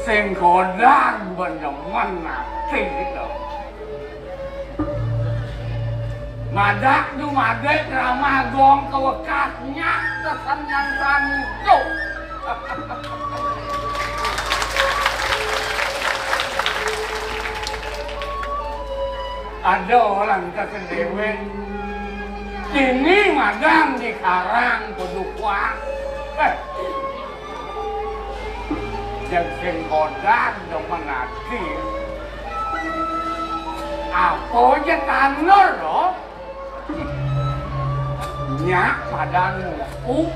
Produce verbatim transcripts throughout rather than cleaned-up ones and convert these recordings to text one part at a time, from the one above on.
Sing godang benemen ati to. Madak dumadé kramah gong kawekas nyak kesenian sanido. Ada orang kesendewek. Dini magang di Karang Padukuhan. Eh. Jeng sing godang demen ati. Apa ja tandur, lo? Nyak padan muku.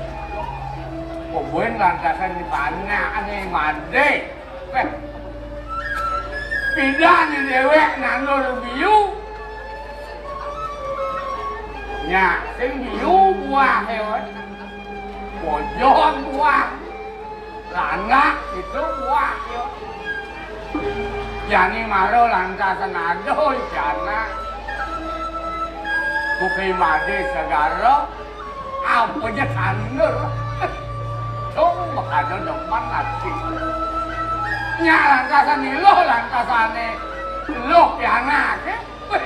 Pebuen lantasan di bana ane made. Eh. Pidan déwék nandur biu. Nyak sing biu buah, ya. Bojong buah. Landak itu buah, ya. Jani mara lantasan ada jana. Bukai made segara, apa ja tandur. Tung makana demen ati. Nyak lantasan iluh, lantasane iluh pianake. Wéh,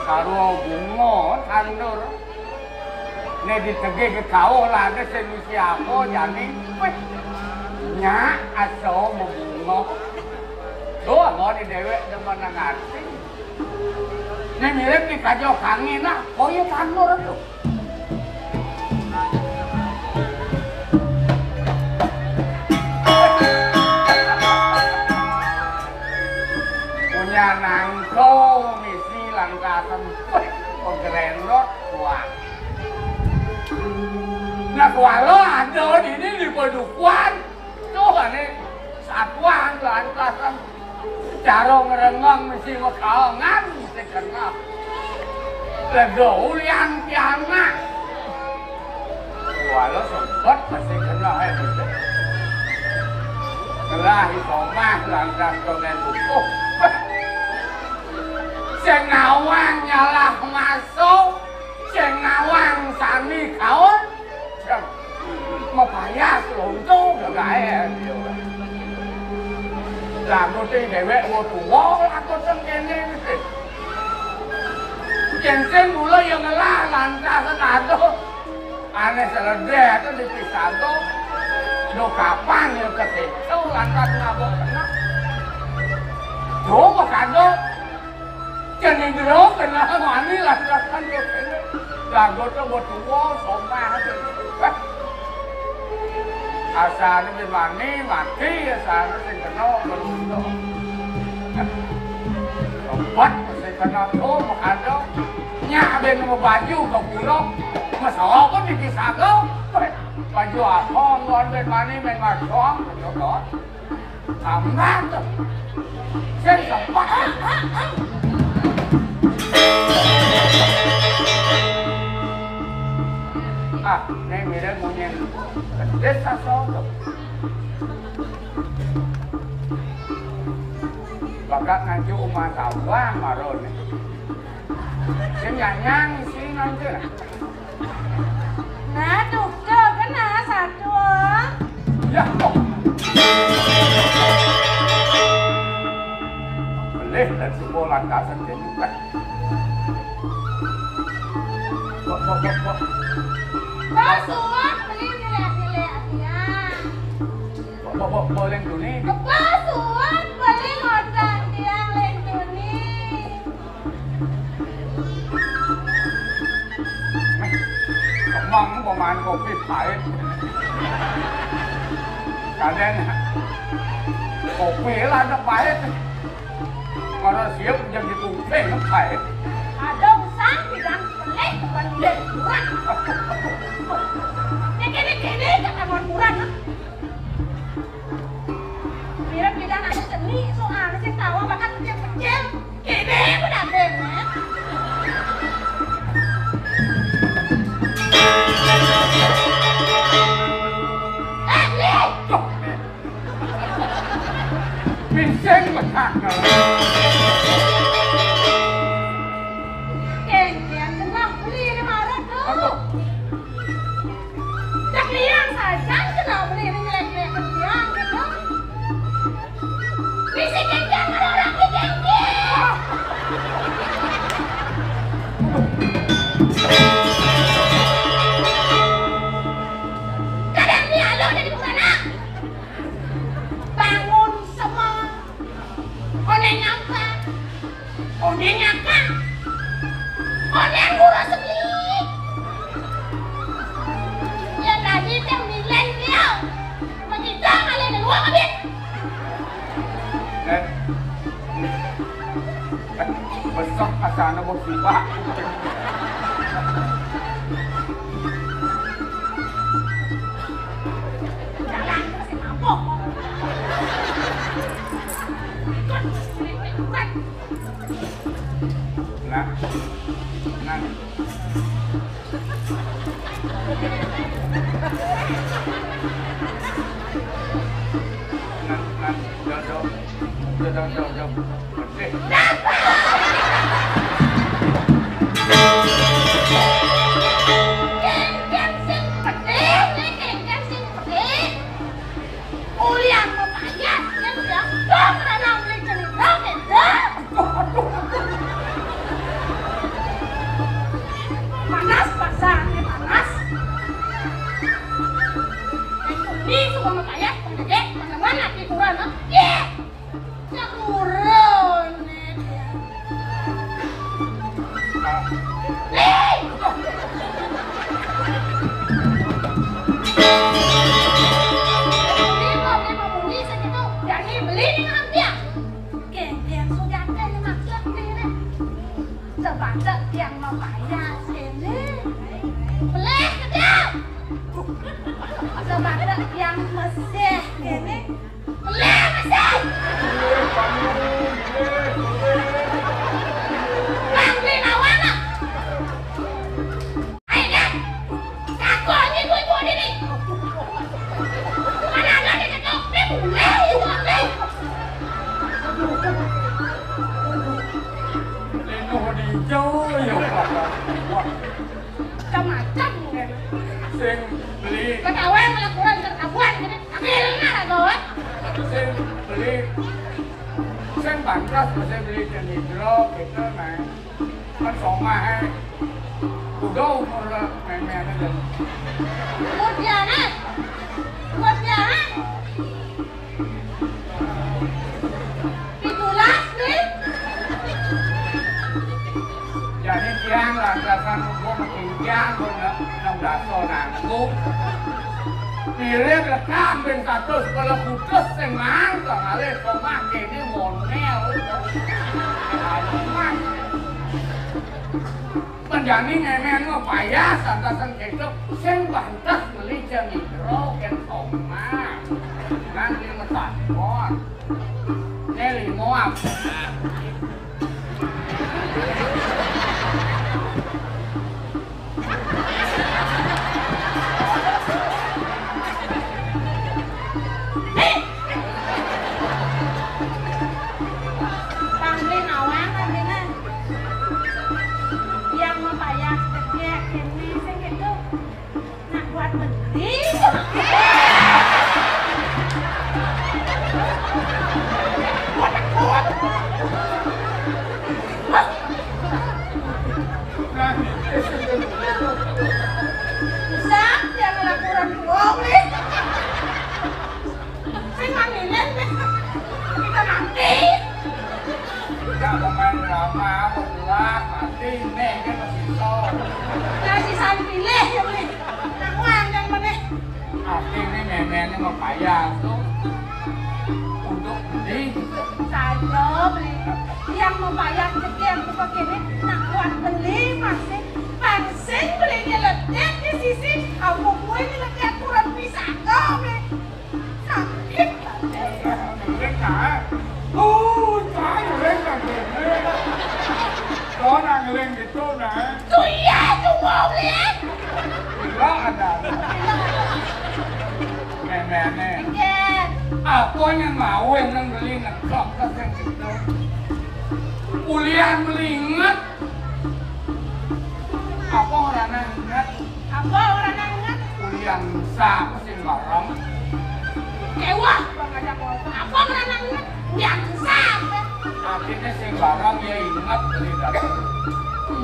sarwa bunga tandur. Né ditegeh ke kauh lade sing misi apa jani. Wéh, nyak asa mabunga. Tuh, mau di déwék demen ati. Né mirip di kajo kangin, nah, kaya tandur tuh. Punya nangko misi lantasan, wéh, pegrendot kuat. Nah, kuala ada dini di Padukuhan. Tuh, ane satuan lantasan. Cara ngrengeng mesti makaongan mesti kena. Lega ulian pianak. Walau sempet mesti kena, eh, mesti. Ngelah isomah lantas komen butuh. Sing nawang nyalah masuk, sing nawang sani kaon. Mapayas lonto gagaé. Lagu sing déwék mau tuwa, lagu sing kéné wis. Yén sing mula ya ngelah lantas aduh. Ané seledé itu dipisago. Do kapan ya ketéto lantas ngabok kena. Do makado. Jani jero kena mani lantasan yo kene. Lagu to buat tuwa somah. Asane wis mani mati, asane sing kena beruntung. Obat sing kena to makado. Nyak ben mau baju ke pulau. Masalah pun dipisah ke. Baju apa ngon ben mani men masong. Tambah tuh. Sing sempat. Ah, ini mirip munyin. Gede saso tuh. Bakat ngancu umah sawah marone. Sing nyanyang isi ngancu. Nah, tuh, tuh, kena satu. Ya, kok. Boleh, dan semua lantasan jadi. Kok, kok, kok, kok. Kok suap beli nilai-nilai ya. Kok, kok, kok, boleh dulu. Kok suap beli modal dia lenduni. Kemang pemain kopi pahit. Kadén kopi lah ada pahit. Mana siap jadi kuping pahit. Ada usah bilang pelih bukan udah kurang. Ya gini-gini kata mau kurang. Mirip bidang anak seni, soalnya sing tawa bakal kecil-kecil. Ini udah bener. Eh, Li! Tuh, Li. Pinceng pecah. Kengkian tengah beli ini marah tuh. Aduh. Cak Li, Neng Akang. Kok neng ngurus beli? Ya tadi teh milenial. Begitu kali keluar, Bit. Eh, eh, besok kasana bos tiba. Jalan masih mabok. Ikut, ikut. Nah, nah. Nah, nah, jauh, jauh. Jauh, jauh, jauh, jauh. Pedih. Kéngkén sing pedih, kéngkén sing pedih. Ulian mapayas, ya, ya. Dong, rana beli cerita, kéto. Panas, pasarnya panas. Ini suka mapayas, pendek, mana-mana, pikiran, ah. Ye! Cak urun, nih, dia. Nih! Beli, mau beli, mau beli, segitu. Jadi beli nih, Mang Tiang. Kéngkén sudah ada yang maksud nih, nih. Sebab yang mau kaya sini. Beli, segitu. Sebab yang mesih ini. Lah, masih. Bang, beli lawan, ah. Ayo, Kang. Kaku aja ibu-ibu ini. Mana ada di ketok? Ini boleh, ibu, boleh. Leno hijau, ya, Pak. Macam-macam, ya. Sing beli. Ketahuan, malah kurang ketahuan, gini. Akhirnya, Bos. Sing beli, sing pantas, sing beli jenidro, gitu, nah. Kan somah, eh. Udah umur méméné, dan. Umur dia, nah. Umur dia, nah. Pitulas, nih. Jadi tiang lantasan gua makin tiang, gua nang, nang baso nangku. Mirip lekam ben satus, kalau putus sing mang, kok ngalih kok makin ini monel. Aduh, Mas. Panjani ngemen mah payah, santasan kéto, sing pantas beli jam hidro, kén koma. Nanti metakon. Nelly Moab. Pangling awang, Adina. Yang mapayas gedé, kéné, sing kéto. Nak kuat beli. Kuat, kuat. Siap, yang laporan wong, nih. Sing mangilen, nih. Kita mati. Kita pemain drama, apa lah, mati, nih, kan masih iso. Nah, si San pilih, ya, nih. Nah, wah, yang mana? Artinya méméné mapayas tuh untuk beli. Saja beli. Yang mapayas gedé yang buka kene, nak kuat beli masih. Pansing beli nyeledet di sisi, aku kue nyeledet kurang bisa, beli. Sakit. Ngeling, nah. Uh, cai ngeling, nah. Kau nak ngeling gitu, nah. Tuh iya, tuh mau beli. Gila ada. Méméné. Apa yang mau yang beli ngeklok ke sing gitu? Ulian melinget. Apa orangnya inget? Apa orangnya inget? Ulian sapa sing bareng? Kewah, Bang, ada apa? Apa orangnya inget? Ulian sapa? Akhirnya sing bareng ya inget beli dateng.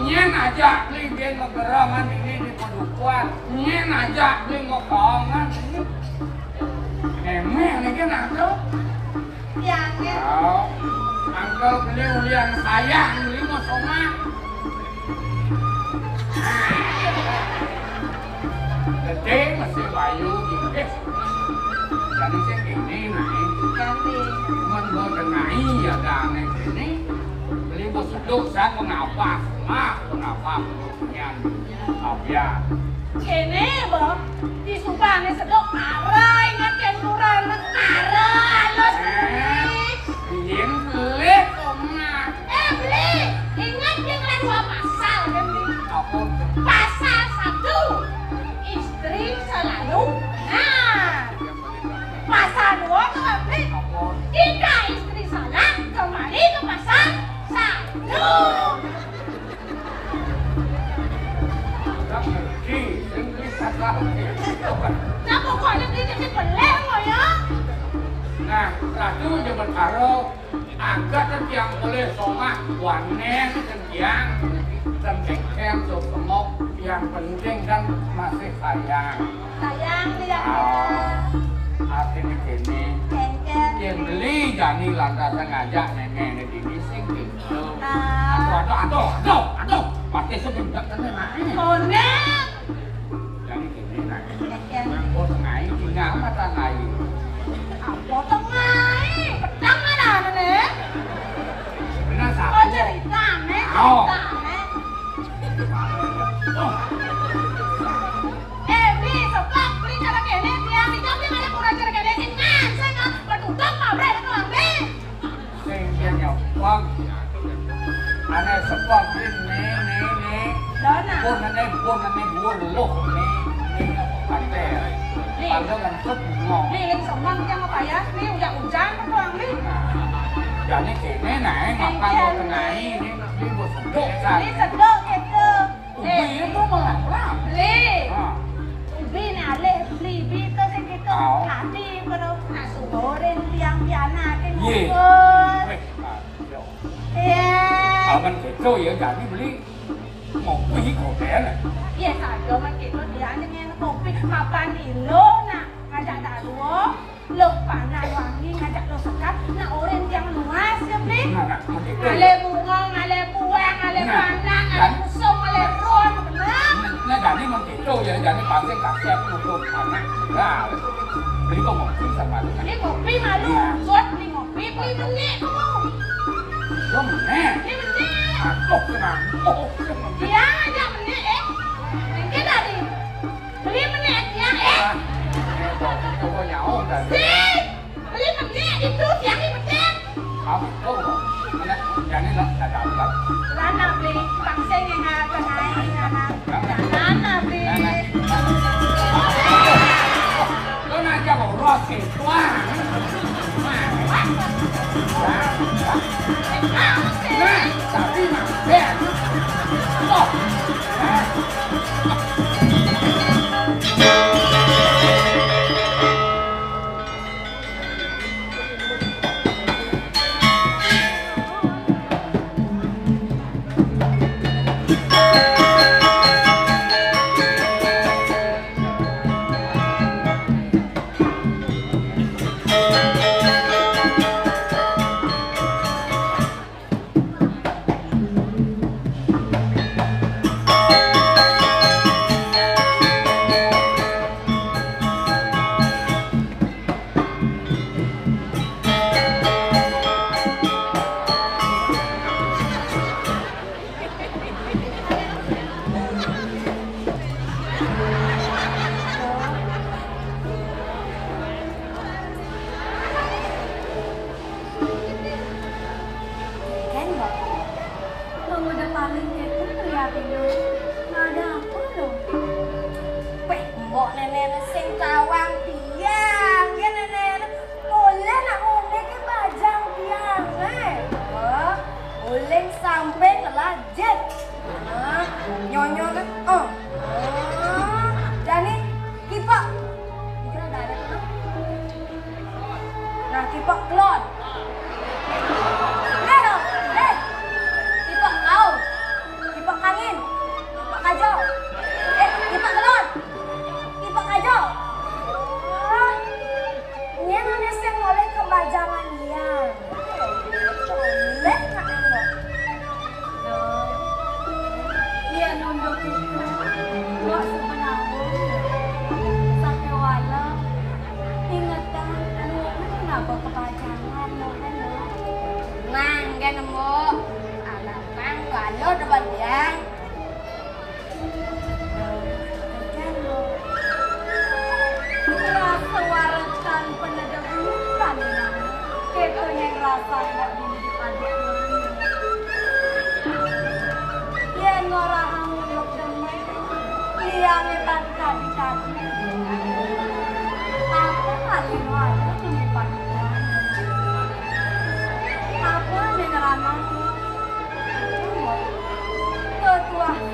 Nyén aja beli biar magerangan ini di padukuhan. Nyén aja beli mau kaongan ini. Emeh ini kan ada. Yang, ya. Angkel beli ulian sayang, beli Somat. Gedé mesti wayu inggih. Jane sing kene, Mae. Ganti. Mun mboten ngai ya dane kene. Beli bos seduk sang mengapa? Ah, mengapa? Nyan. Abian. Kene, Mbok. Disubane seduk, ara inget yen kurang. Ara alus. Eh, yen beli, Somat. Eh, beli. Inget yen oleh dua pasal, kan, Bli? Apa? Pasal satu, istri selalu benar. Pasal dua, Bli. Apa? Jika istri salah, kembali ke pasal satu. Ndak ngerti, sing wis salah. Nah, pokoknya dia jadi belek kok ya. Nah, Ratu ya perkara agak tiang oleh Somat wanen tiang tentang yang penting kan masih sayang. Sayang, Bli, ya. Oh, artine kene. Kengken. Yen beli jani lantasan ngajak nenek dini sing gitu. Ah. Aduh, aduh, aduh, aduh, aduh. Pasti sebentar kene naik. Konek. Jani kene naik. Kengken. Yang bos naik, tinggal mata naik. Apa tengah? Pedang mana, Nenek? Benar, oh, satu. Ceritane, oh. Ceritane. Oh. Eh, Bli, sebab Bli cara kene, tiang di jambi ada kurang cara kene, sing ngan, sing ngan, betutup pabrik itu, Bli. Sing dia nyopong. Ane sepok, Bli, ne, ne, ne. Dona. Pun ne, pun ne, dua loh, ne, ne, kate. Bli. Pada ngantuk, ngomong. Bli, ling semang, tiang apa ya? Bli, ujan-ujan, betuang, Bli. Jani kene, nae, makan lo tengai, ne, Bli, bos sedok, san. Bli, sedok, gitu. Ubi itu melaplah. Bli. Ah. Ubi ne alih, beli ubi to sing gitu. Au. Ati kono nak suwore tiang pianake. Ye. Nguput. Weh, ayo. Iya. Aman gitu ya, jadi beli ngopi koten. Iya, saja man gitu, dia aja nyen kopi. Mapan ilo nak ngajak daruo. Loh, panas wangi ngajak lo sekat, nak oren tiang nuas ya, Bli. Nah, nah, begitu. Ngale bunga, ngale buah, ngale nah, panang, ngale kan? Kusung, ngale ron, bener. Nah, nah, jadi begitu ya, jadi pasti kasih aku nutup anak. Nah, beli kok ngopi sama lu. Beli kopi malu, nah. Buat beli ngopi, beli benik kamu. Lo benik? Beli benik. Aduh, kenapa? Oh, iya, aja benik, eh. Mungkin tadi. Beli meneh tiang, eh. Coba nyawa tadi. Sing, beli meneh itu tiang ini betul. Apa? Oh, enak. Jani lah, ada apa? Lana beli, bangsa yang nggak kenai, anak. Lana beli. Lo nak jawab roti, wah. Wah. Wah. Wah. Nah, tapi mah, eh. Oh. Kan, Mbok? Wong udah paling kepo ngeliatin lu. Nggak ada apa loh. Weh, Mbok nenek sing tawang tiang, ya nenek. Boleh nak ngombe ke bajang tiang, eh. Oh, boleh sampai ngelajit. Ah, nyonyo kan? Oh. Oh, jani kipok. Kira ada ada tuh. Nah, kipok kelon. Eh, dong. Eh. Kipok kau. Kipok angin. Kipok kajo. Eh, kipok kelon. Kipok kajo.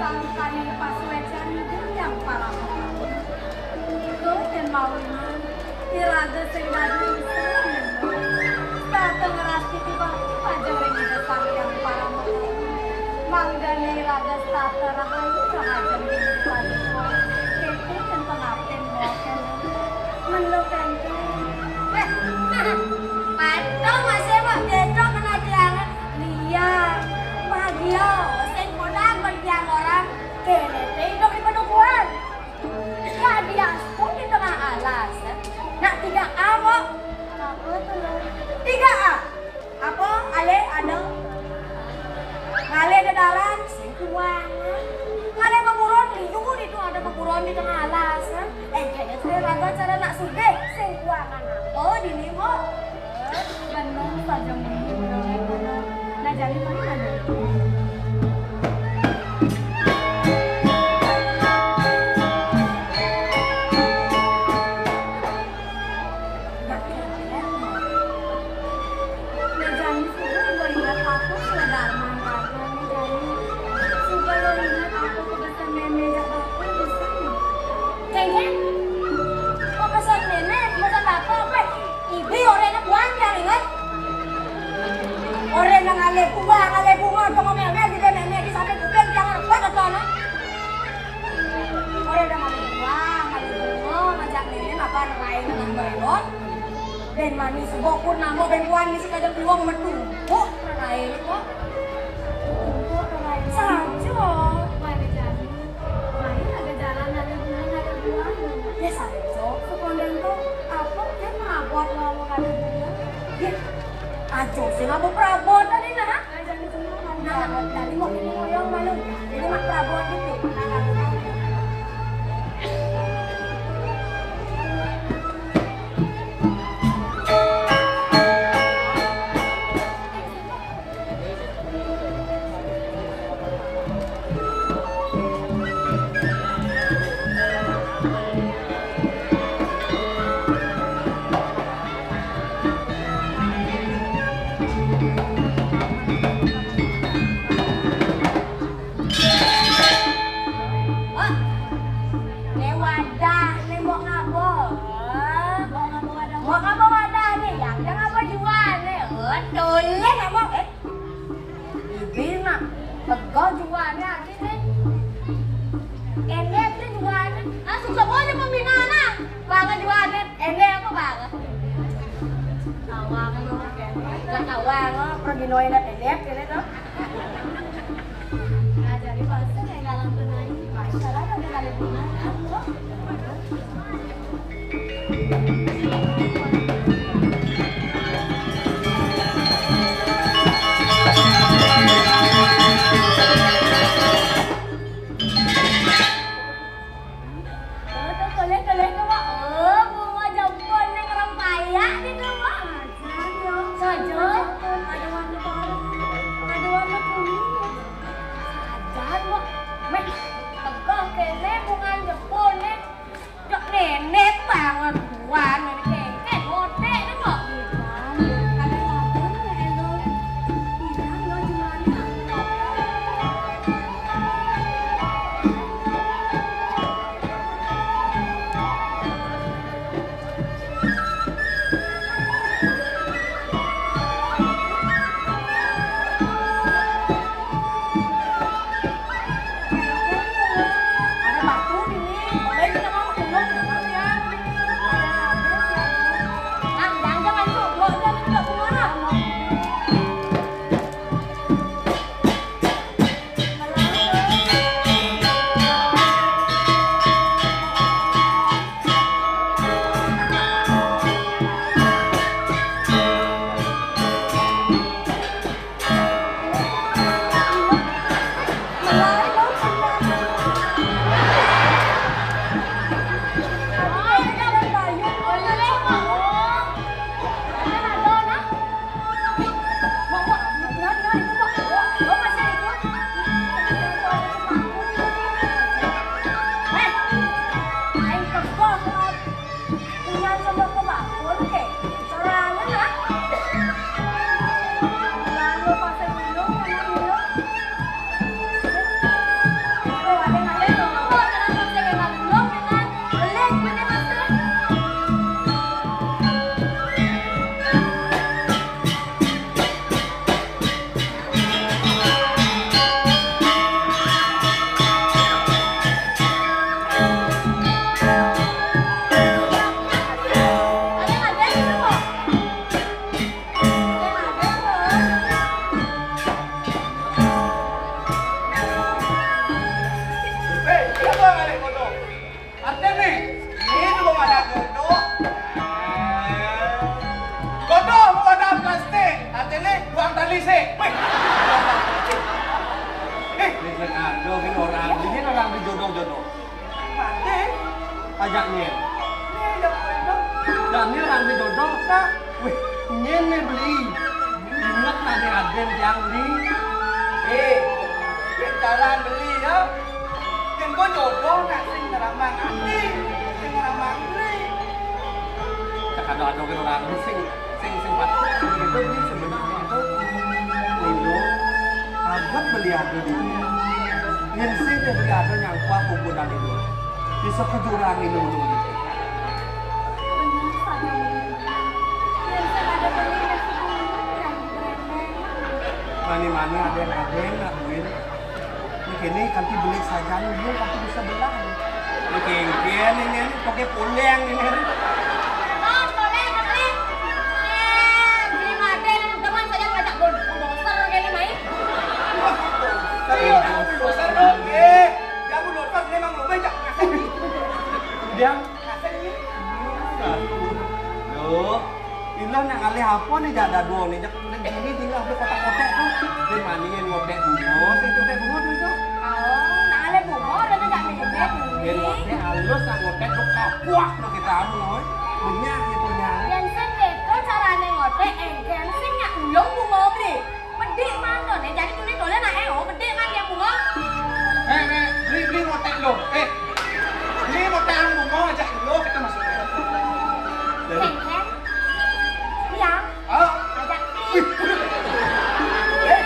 Kali pasuécan yang parama. Iko yén maulinan, iraga sing dadi usaha. Tata ngrastiti bakti majeng ring Ida Sang Hyang Parama. Mangdané iraga setata rahayu rahajeng ring Ida. Kéto yén pangaptin mokéné. Mén lo kénto. Éh, patung masih, Mbok, kéto kena tiangan. Liar, bahagia, sing podang ban tiang orang. Kéné té idup di padukuhan. Ya, diaspun di tengah alas, eh. Nak tiga A, Mbok. Apa tuh, Mbok? Tiga A. Apa? Alé ada. Ngalih dedaran, sing kuangan. Ngalih beburon, liu ditu ada beburon di tengah alas, eh. Eh, kéné té raga cara nak sugih, sing kuangan apa dini, Mbok? Benung saja muni, nah, jani mana ada? Nah, jani suba lo ingat apa, suba darman raga, nah, jani. Suba lo ingat apa, kebesan mémé jak bapa, kebesan. Kéné, kebesan mémé, kebesan bapa, apa? Ibi oréhné buang tiang inget. Oréhné ngalih buah, ngalih bunga, tengah mémé, di mémé, di samping kuping, tiang repot, apa, nah? Oréhné ngalih buah, ngalih bunga, ngajak mémé, apa, nerain, nang berelot. Bén manis, bokur, namo, bén puan, misi kajang piwang, metu. Oh, nerain, kok. Saja. Mana jani? Maya ada jalan, ada bunga, ada buah. Ya, saja. Sekondang to, apa kan mabot ngomong ada bunga? Ya, aja sih ngomong perabot tadi, nah. Nah, jani semua kan. Nah, jani mau ini ngoyong malu. Ini mah perabot gitu. Nah, Né wadah, né mbok ngaba? Mbok ngaba wadah né? Yang ada ngaba juané? Oh, tolong ngaba? Eh, Ibi nak, tegak juané ati né. Éné né juané. Ah, suka aja pembinaan, ah. Banget juané. Éné apa banget? Tawang lo, kan? Lah, tawang lo, pergi noé né, éné, éné tuh. Nah, jadi bahasa kayak galang tuh naik. Salah ada kali bunga. Oh, tuh, tuh, lihat, tuh, lihat, tuh, Mak. Oh, bunga jempol ning rempaya nih tuh, Mak. Saja. Ada warna baru. Ada warna kuning. Saja, Mak. Meh, tegak kéné bunga jempol. Ajak nyen. Nih, ajak nyen. Daniel ngambil jodoh, Kak. Wih, nyen nih beli. Ingat nak nih aden yang beli. Eh, bicara beli ya. Yang gua jodoh nak sing ngeramang ati, sing ngeramang beli. Cak ada-ada kan orang sing Sing, sing patut itu di sebenarnya itu Lindo, anggap beli ado di. Yen sing dia beli ado nyangkua kubu dan itu. Bisa ke jurang itu dulu. Benar saja, Bun. Yen sing ada beli, ya, sing ada remeh. Mani-mani ada yang ada yang ngakuin. Ini kini kanti beli saja nih, kanti bisa belah. Ini kengkian ini, ini pakai pulang ini. Bos, boleh, boleh. Eh, beli made ini teman saja ngajak bul-, bulldozer kayak ini, main. Wah, bulldozer, bulldozer, oke. Ya, bulldozer, ini emang lu banyak ngasih. Dia ngasih ini. Loh, Ilah nak ngalih apa nih, jak dadua nih, jak udah gini tinggal di kotak-kotak tuh. Dia mani yang ngotek bunga, saya itu ngotek bunga tuh itu. Oh, nak ngalih bunga, udah nggak mimit, Dia mimit. Ngotek halus, nak ngotek tuh kapuak tuh kita anu, eh. Banyak gitu, nyan. Yang sing gitu caranya ngotek, engken sing nak ulung bunga beli. Pedik man to, nek jani tuli dolen ae, oh, pedik man yang bunga. Eh, eh, beli, beli ngotek lo. Eh, beli ngotek yang bunga ajak dulu, kita masuk. Jadi, Ken, Ken. Iya. Ah. Ajak. Wih. Eh,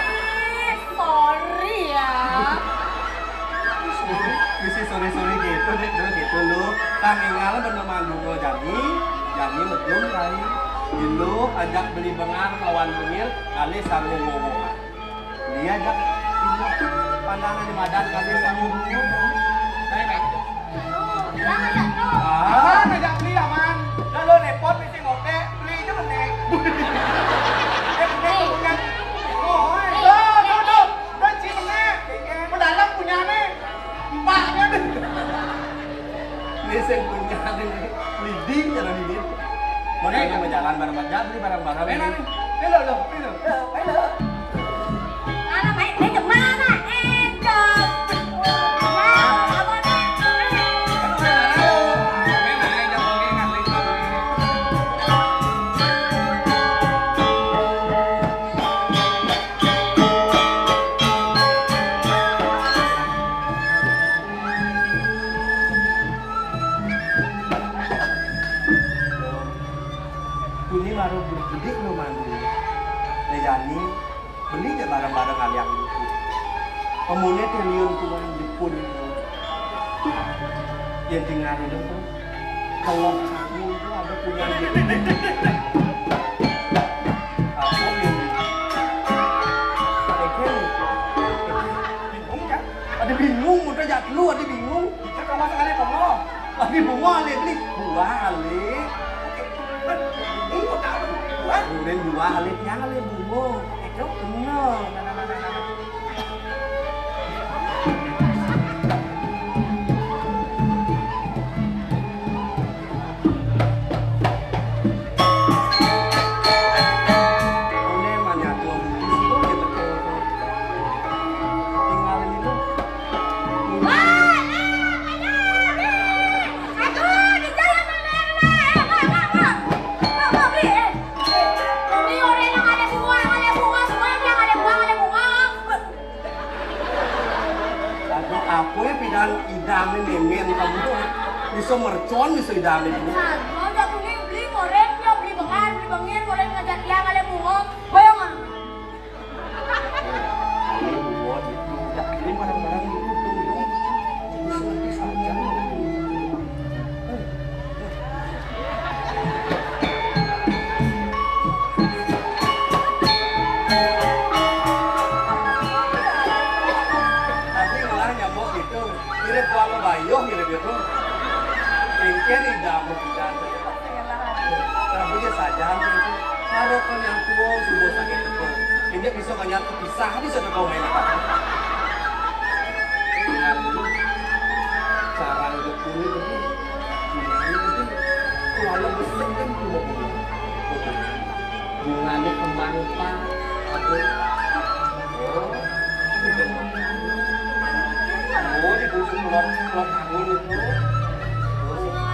sorry ya. Sorry, mesti sorry-sorry gitu, Dek, dulu gitu lo. Tang ingal bener mandugo jani, jani medun kai. Dulu ajak beli bengar lawan bengil, kali sarung wowohan. Dia ajak ini pandangan di madan kali sarung wowohan. Baik, baik. Tuh, bilang aja tuh. Ah, ajak beli aman. Dah lo repot mesti ngotek, beli aja mending. Eh, mending punya. Oh, eh, tuh, tuh, tuh. Udah, Ci, mending. Udah dalam punya nih. Empaknya deh. Ini saya punya nih. Leading, cara leading. Mau nanya sama jalan bareng-bareng, beli bareng-bareng. Enak nih. Halo, lo, halo. Halo. Mana, main, main kemana? Eh, dong. Ya, apa nih? Tuni baru bergedik lo mandu. Lejani beli je barang-barang aliang itu. Pemune triliun tuan Jepun itu. Yang tinggal itu tuh. Kalau kamu itu ada punya apa yang bingung kan? Ada bingung, udah jatuh, ada bingung. Kita kamu sekali apa? Abi bunga ale beli. Buah ale. Bunga tak apa? Buah. Kemudian buah ale, yang ale bunga. Itu benar. One manyatu. Tinggalin itu. Wah, nah, banyak. Aduh, di jalan mana, mana? Eh, Mak, Mak, Mak. Mak, Mak, beli, eh. Ini orang yang ada bunga, ada bunga, semua yang ada bunga, ada bunga. Aduh, aku ya pidan idam ini, men, kamu tuh bisa mercon, bisa idam ini. Nah, mau jatuh nih, beli goreng, ya beli bengan, beli bengin, goreng ngajak tiang, ada bunga. Bayang, ah. Ini buat itu, udah, ini barang-barang dulu, dulu, dulu. Bisa nanti saja. Tapi ngelah nyamuk gitu, mirip kuala bayuh, mirip gitu. Mungkin tidak, mungkin. Tapi dia sadar gitu. Kalau kau yang tua, sudah sakit itu. Dia bisa banyak pisah, bisa kau main apa? Dengan dulu, cara hidup dulu gitu. Ini gitu. Kuala besar kan cuma bunga. Bunganya kembang, Pak. Aduh. Oh. Oh, di bulu keluar, keluar angin itu. Oh,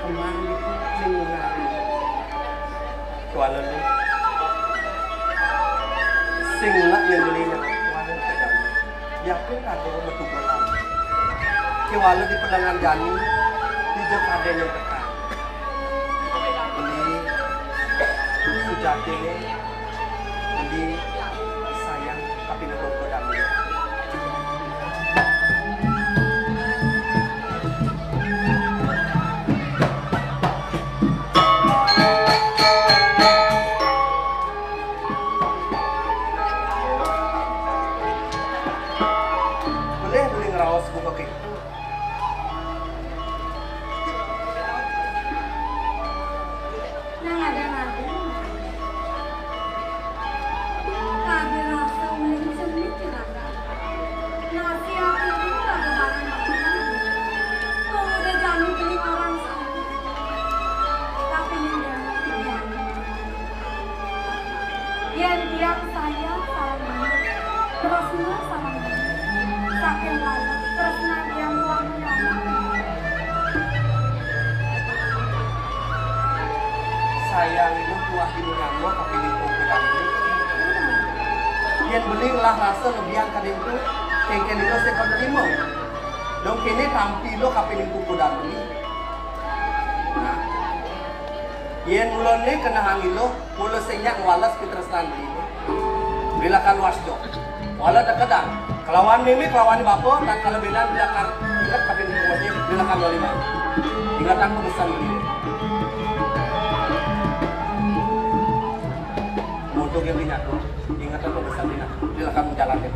Mang niku ning ngarep. Kuala lu. Sing nak yang beli nang kuala lu. Yakin kado metu bola. Kuala di pedangan jani, dija kadén yang teka. Beli sujatine, beli sayang, tapi nang godang. Boleh, boleh ngeraos buka kéto. Nang ada-ada. Kada rasa ulih cenit, Juragan. Nasi aku ini kada barang-barang. Kalau udah jani beli orang sana. Tapi ini udah jani. Yén tiang sayang sareng beli, tresna sareng beli. Saking lalu, tresna tiang tuah menyama. Sayang ibu tuah di menyama, tapi di kuku dan beli. Yén beli ngelah rasa lebihan kadén tu, kéngkén ilo sing kau terima. Dong kéné tampi ilo kapining kuku dan beli. Nah, yén mula né kenehang ilo, mula sing nyak ngwales pitresnan beli né. Beli lakar luas dong. Wala tekedang. Kelawan mémé, kelawan bapa, tatkala bénan beli lakar inget kapining kuku dan beli, beli lakar loli mai. Ingetang pesan beli né. Mutu gén beli nyak. Inget apa pesan Dina? Silakan menjalankan.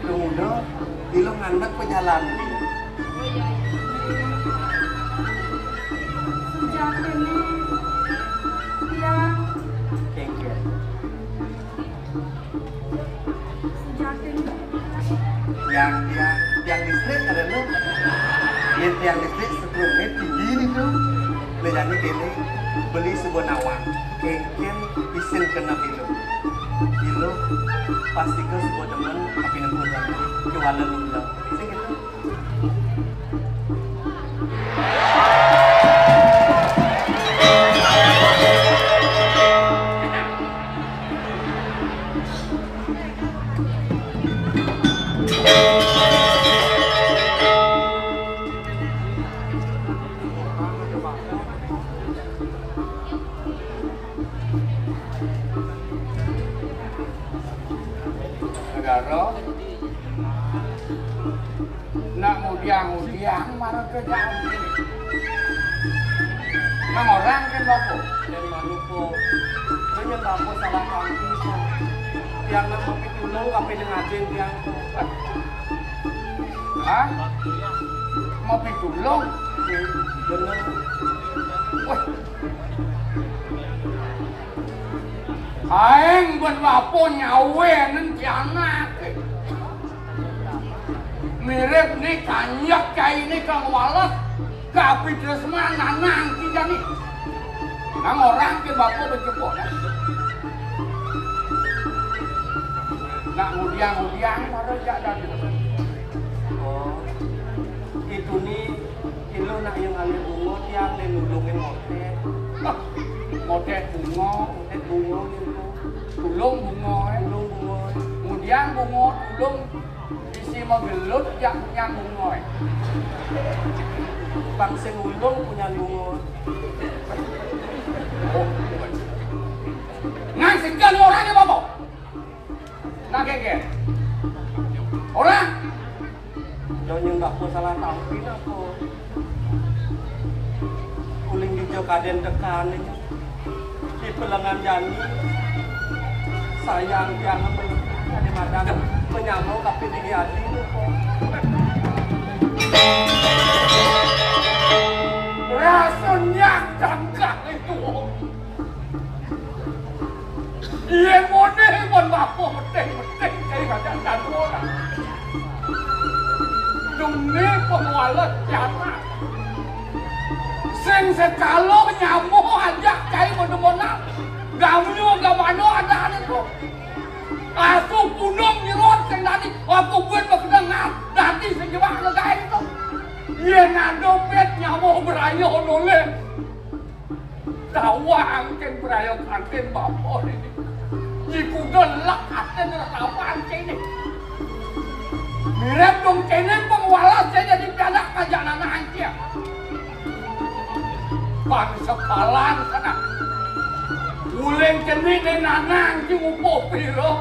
Tunggu, ilo ngandek pejalan. Sejatiné tiang. Kéngkén. Sejatiné. Tiang, tiang, tiang listrik ada lu. Yén tiang listrik setrumé tinggi né tu. Lah jani kéné, beli suba nawang. Kéngkén isin keneh ilo. Ilo pastika suba demen kapining kuku dan beli. Kéwala lu ila. Sing kéto. Negara. Nak ngudiang-ngudiang mara ka jati. Nang orang kén bapa. Kén manuka. Kén bapa salah tampi, Pak. Tiang nak mapitulung, tapi dengan adin tiang tu. Hah? Mapitulung? Bener. Wah. Aéng ban bapa nyawénin pianak. Mirib né kanjek cainé kang wales, kapitresnan nanang ti jani. Nang orang kén bapa bejebok. Nak ngudiang-ngudiang mara jak dadi. Oh, itu né. Ilo nak yang ngalih bunga, tiang lé nulungin motét. Hah, motét bunga. Motét bunga gitu. Tulung bunga, é. Tulung bunga. Ngudiang bunga, tulung bisi magelut jak punyan bunga, é. Pang sing nulung punyan bunga. Oh. Ngan sing kén orangné bapa. Nah, kéngkén. Orang. Nyong nyén bapa salah tampi napa? Uling dija kadén tekané. Di pelengan jani. Sayang tiang kadén madang menyama kapining adi napa? Rasa nyak jangkang itu. Yén modél pun bapa metih-metih, cai kadén tandua. Dong né Wales, Tiana. Sing sekala nyama ajak cai medemenan. Gamyo gamano adané to. Asuh punung nyerot sing dadi, apa buin makenengan dadi sing jebak legai to. Yén ada pét nyama beraya nolih. Tawang kén beraya kantin bapa ini. Jiku gelek atin rekaman kéné. Mirip dong kéné pengwalas saya jadi pianak kajak nanang ancik. Bangsa palan sana. Uling keni né nanang ki ngupuh pira.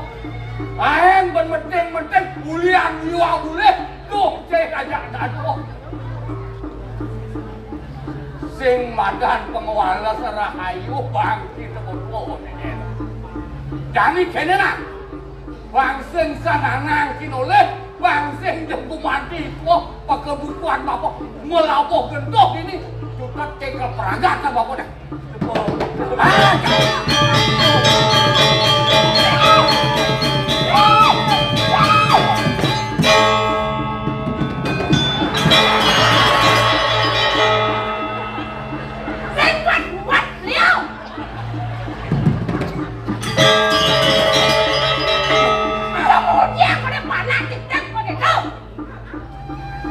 Aéng ben meting-meting ulian liwat ulih. Duh, cék ajak dadoh. Sing madan pengwales rahayu bangki tebengko nenen. Jani kéné nah. Bang sing sananang kinolih, bang sing jeng gumanti ko pakebukuan bapa melabuh gentoh ini. Cutet cék pragat bapa dah. Sing kuat-kuat, liau. Kemudian pada panak, cedek pada kau.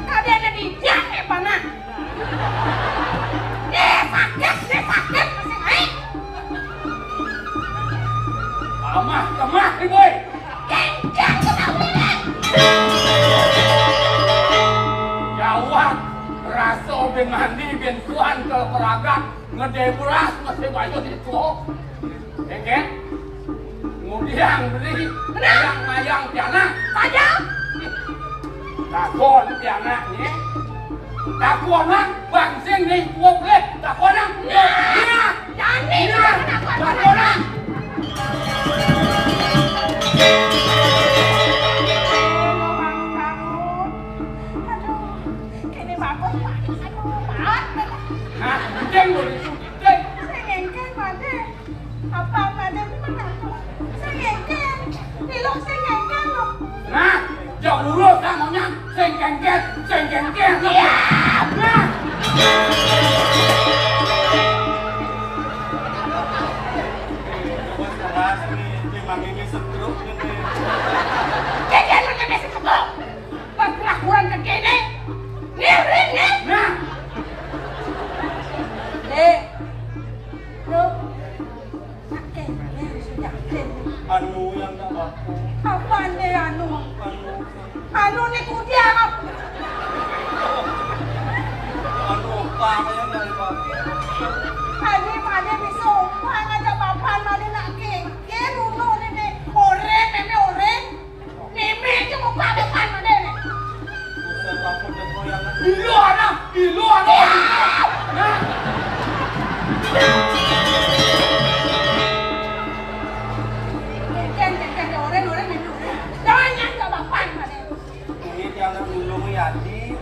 Kadéna dijang, eh, panak. Déh sakit, déh sakit, masih naik. Amah, kemah, Ibu. Kencang, kita ulirin. Jawab, rasa bin mandi, bin tuan, kalau peragat, ngedebras, masih banyak itu. Kéngkén. Ngudiang beli. Mayang-mayang pianak. Saja. Takon pianakné. Takonan bang sing né kuwep lé. Takonan. Nah. Nah. Jani. Nah. Takonan. Aduh, kéné bagus, Pak. Aduh, Pak. Nah, gedeng lho itu, gedeng. Sing éngkén, Pak. Apa Raden mengaku? Sing éngkén, pilu sing éngkén lho. Nah, jauh urus namanya sing kéngkén, sing kéngkén. Iya. Nah. Wes keras nih, memang ini setruk ini. Kéngkén mengenai setruk. Pas kelakuan ke kéné. Ngiring nih. Nah. Dek. Loh. Yakin, yakin. Anu yang tak apa. Apaan nih anu? Anu. Anu nih kudiang. Anu apa yang dari pakai? Tadi pada bisa umpah ngajak bapak tadi nak kéngkén dulu nih, nih. Oren, nenek oren. Mimi cuma pabekan madé né. Buset, ampun, deh, goyangan. Ilu anak, ilu anak. Hah? Kéngkén, kéngkén, oren, oren, mimi oren. Jangan nyangka bapak madé. Ini dia anak nulung Yadi.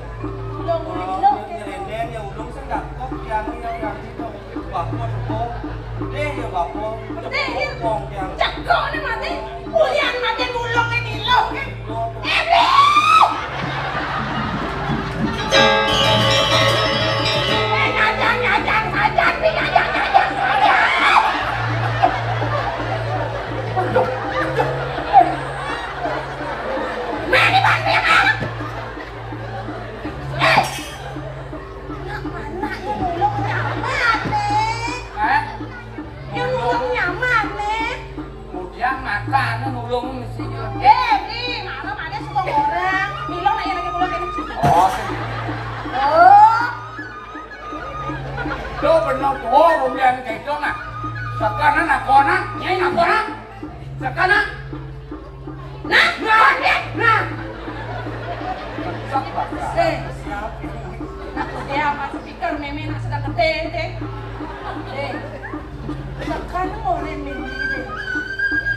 Nulung, nulung, nulung. Nyerendeng ya ulung sing dakok, tiang ya Yadi dong. Bapa teko. Gedé ya bapa. Gedé ya. Tepung tiang. Cekok né mati. Ulian mati nulung né nilung né. Ibu! Eh, nyajang, nyajang, sajang, nih, nyajang, nyajang, sajang. Aduh. Mati, mati, mati. Eh. Anak-anak yang nulung nyaman, nih. Hah? Yang nulung nyaman, nih. Kemudian makan, nulung mesti. Eh, nih, malam ada suka orang. Bilang lagi, lagi pulang ini. Oh, sih. Oh. Tuh bener tuh, rumian kayak itu, nah. Sekarang nak kona, nyai nak kona. Sekarang. Nah, nah, nah. Eh, nak dia masih pikir mémé nak sedang gedé, deh. Eh, tekan oren mémé, deh.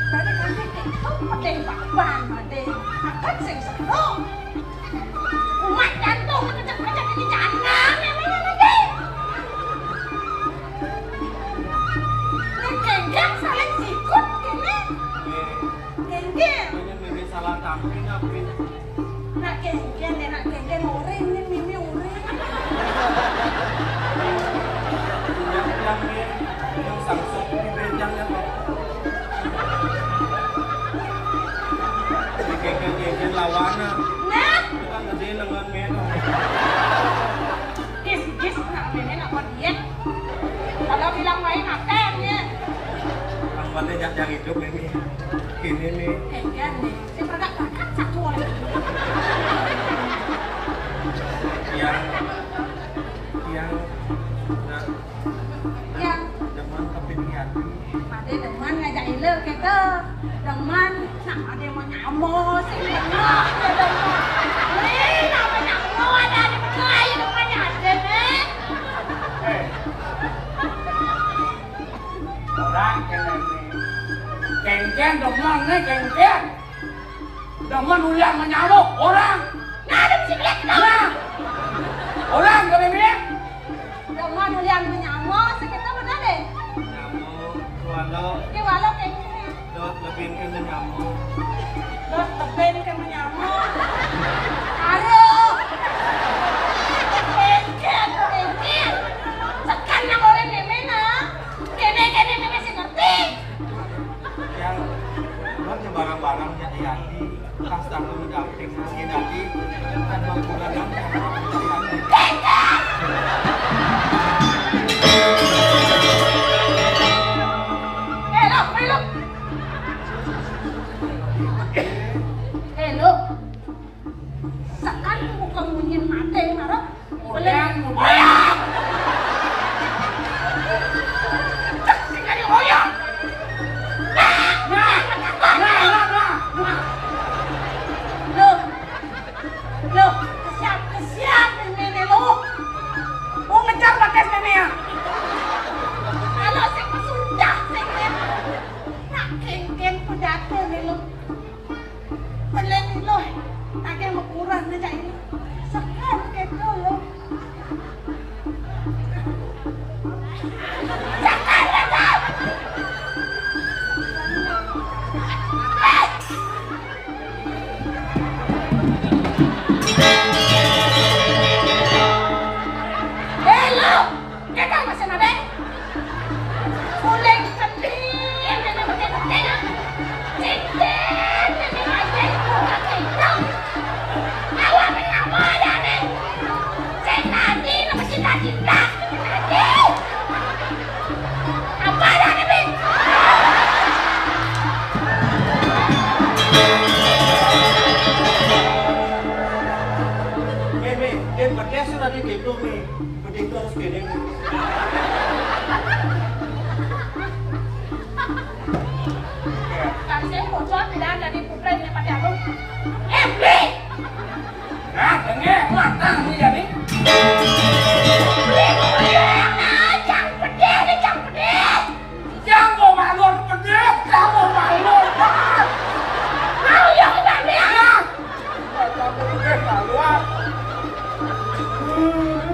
Tadi kan dia itu pedih papan, deh. Akan sing seru. Kumat jantung, kejek-kejek ini janda, mémé lagi. Ini genggang saling sikut, ini. Genggang. Ini mimi salah tampil, tapi. Nak genggang, nak genggang, oren ini mimi Ini nih. Kéné nih. Énggal nih. Sing berangkat-berangkat satu orang. Yang, yang, nah, Yang demen tapi niat. Padé demen ngajak ilé kéto. Demen, nah, padé mau nyamo sing demen, ya demen. Wih, napa nyamo ada di tengah, ya demen aja, nih. Eh. Orang kéné nih. Kéngkén demen nih, kéngkén. Demen ulian menyamuk orang. Nah, ada bisi melihat. Nah. Orang kéné nih. Demen ulian menyamuk, sekitar bener deh. Nyamuk, walau. Di walau kayak gini. Dot lebih ke menyamuk. Dot lebih ke menyamuk. Aduh. Kéngkén, kéngkén. Sekarang orang mémé nah. Kéné, kéné mémé sing ngerti. Yang, cuman ya barang-barang ya, Yati. Pas tanggung jawab, Yati. Kan mau kurang kan, Halo, halo. Halo. Sekan bukan munyin maté, marah. Mudian, mudian. Cek, sing ari oyong. Nah, nah, nah, nah, nah, nah. Loh. Loh, kesian, kesian mémé lu. Mau ngejar pakai mémé ya. Kalau sing susah, sing nak kéngkén pedaté nih lu. Pelén nih lu. Agak mau kurang nih cak ini. Sekan kéto lu. Halo, kita masih ada. Uling kending, nenek betul-betul. Cincin, nenek aja, bukan kentang. Awak menyapa ada nih. Sing tadi nama cinta-cinta. Tadi. Apa ada nih, Bing? Mémé, dia pakai surat di gedung nih. Begitu harus gedung. Kasih bocor tidak ada di putra ini pakai apa? Eh, Bli! Nah, dengé matang nih jadi. Bli, Bli, nah, cang pedih nih, cang pedih. Cang mau balon pedih, cang mau balon. Mau ya, Bli, ya. Cang pedih, balon.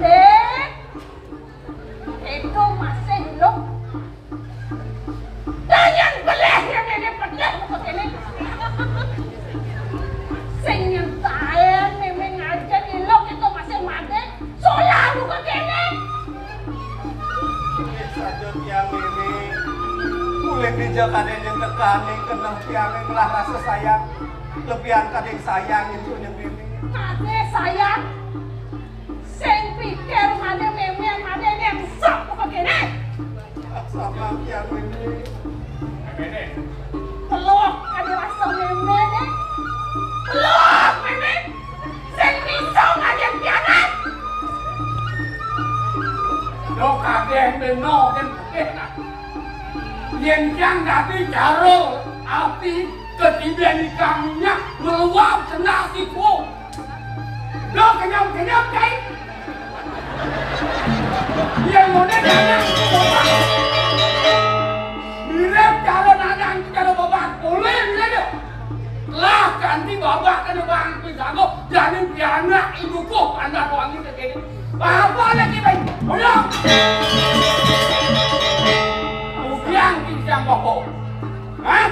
Eh, Itu masih hidup. Tanyan beléh yang ini pedih muka kéné. Sing nyentaén mémé ngajak ilok itu masih madé. Solah muka kéné. Saja tiang ini. Kulit dija kadé nyentekani keneh tiang ngelah rasa sayang. Lebihan kadé sayang itu nyentini. Kadé sayang. Sing pikir madé mémé, madé nyengsep apa kéné? Sama yang ini. Peluk kadé rasa mémé né. Peluk mémé. Sing bisa ngajak pianak. Lo kadé beno dan pikir. Yén tiang dadi jaro api, ketibén ikang minyak meluap kena siku. Lo kenyap-kenyap, Cai. Yén ngoné dadang babak. Mirip cara dadang cara babak. Oleh mirip. Lah, ganti babak kena bang pisago, jani pianak ibuku, anak wangi segini. Apa lagi, Bang? Ayo. Ujian pincang boko. Hah?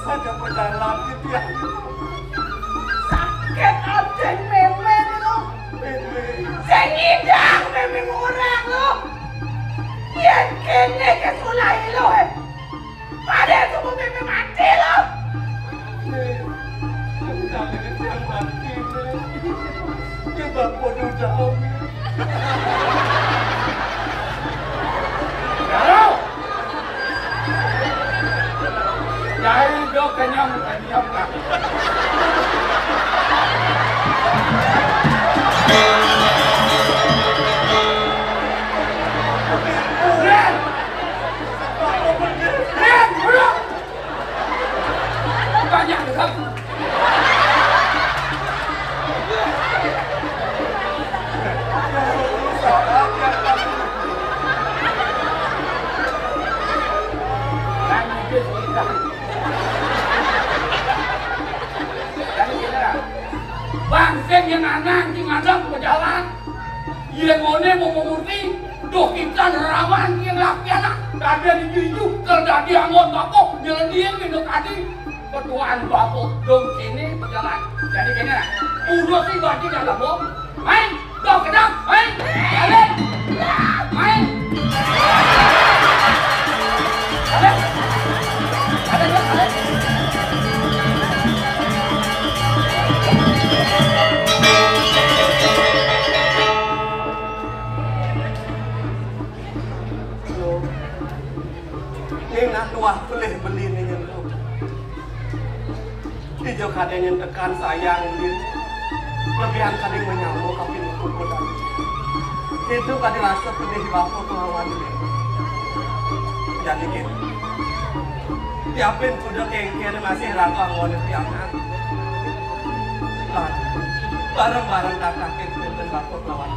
Saja perjalanan di tiang. Sakit até mémé lu. Mémé. Sing ngidang mémé orang lu. Yén kéné kesulai lu, eh. Padahal subuh mimpi mati lo. Nih, tapi kami ini yang mati, nih. Dia bapak udah jauh, nih. Jauh. Banyak juga. Bang, sing yang anak, sing anak berjalan. Yén ngoné mau mengerti, doh kita nerawan yang laki anak. Tadi di juju, kalau tadi anggon bapak, jalan dia minum tadi. Ketuaan bapak, dong sini berjalan. Jadi gini lah, udah sih bagi dalam mau. Main, dong kedap, main. Balik. Main. Balik. Balik, balik, balik. Ning nak tuah pelih beli nih nyentuh. Ijo kadé nyen tekan sayang, Lin. Lebihan kadé menyambung kapin kukudan. Itu kadé rasa pedih bapak kelawan, Lin. Jadi gitu. Tiapin kuda kengkén masih ragu anggon piangan. Lah, bareng-bareng tatakin kukudan bapak kelawan.